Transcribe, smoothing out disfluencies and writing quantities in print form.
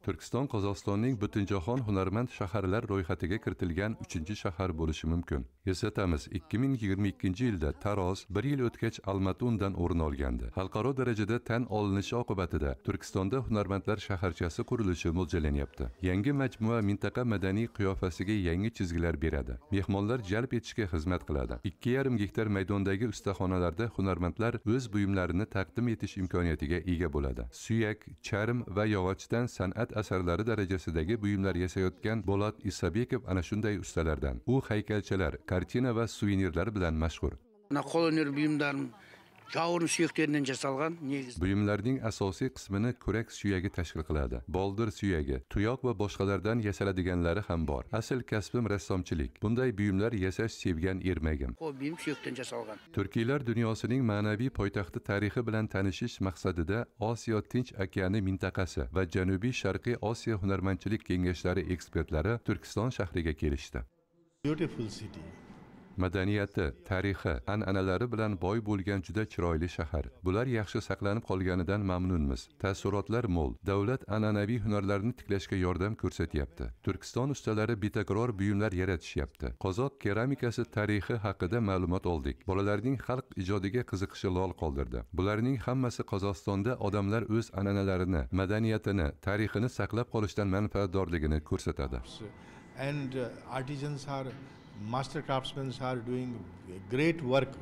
Turkiston Qozog'istonning Butunjahon hunarmand shaharlar ro'yxatiga kiritilgan 3-shahar bo'lishi mumkin. Eslatamiz, 2022-yilda Taroz, bir yil o'tgach Almaty undan o'rin olgandi. Xalqaro darajada tan olinishi oqibatida Turkistonda hunarmandlar shaharchasi qurilishi mo'ljallanyapti. Yangi majmua mintaqa madaniy qiyofasiga yangi chizgilar beradi. Mehmonlar jalb etishga xizmat qiladi. 2,5 gektar maydondagi ustaxonalarda hunarmandlar o'z buyumlarini taqdim etish imkoniyatiga ega bo'ladi. Suyak, charm va yog'ochdan san'at asarlari darajasidagi buyumlar yasayotgan Bolat Isabekov ana shunday ustalardan. U haykalchalar, kartina va suvenirlar bilan mashhur. Mына қолөнер buyumlarim жауырын сүйектерінен жасалған негізі. Buyumlarning asosiy qismini kurak suyagi tashkil qiladi. Boldir suyagi, tuyoq va boshqalardan yasaladiganlari ham bor. Asl kasbim rassomchilik. Bunday buyumlar yasash sevgan ermagim. Қол бұйым сүйектен жасалған. Turkiylar dunyosining ma'naviy poytaxti tarixi bilan tanishish maqsadida Osiyo Tinch okeani mintaqasi va Janubiy Sharqiy Osiyo hunarmandchilik kengashlari ekspertlari Turkiston shahriga kelishdi. Beautiful city. Madaniyati, tarixi, an'analari bilan boy bo'lgan juda chiroyli shahar. Bular yaxshi saqlanib qolganidan mamnunmiz. Taassurotlar mo'l. Davlat an'anaviy hunarlarni tiklashga yordam ko'rsatyapti. Turkiston ustalari betakror buyumlar yaratishyapti. Qozoq keramikasi tarixi haqida ma'lumot oldik. Bolalarning xalq ijodiga qiziqishi lol qoldirdi. Bularning hammasi Qozog'istonda odamlar o'z an'analarini, madaniyatini, tarixini saqlab qolishdan manfaatdorligini ko'rsatadi. And artisans are, master craftsmen are doing great work.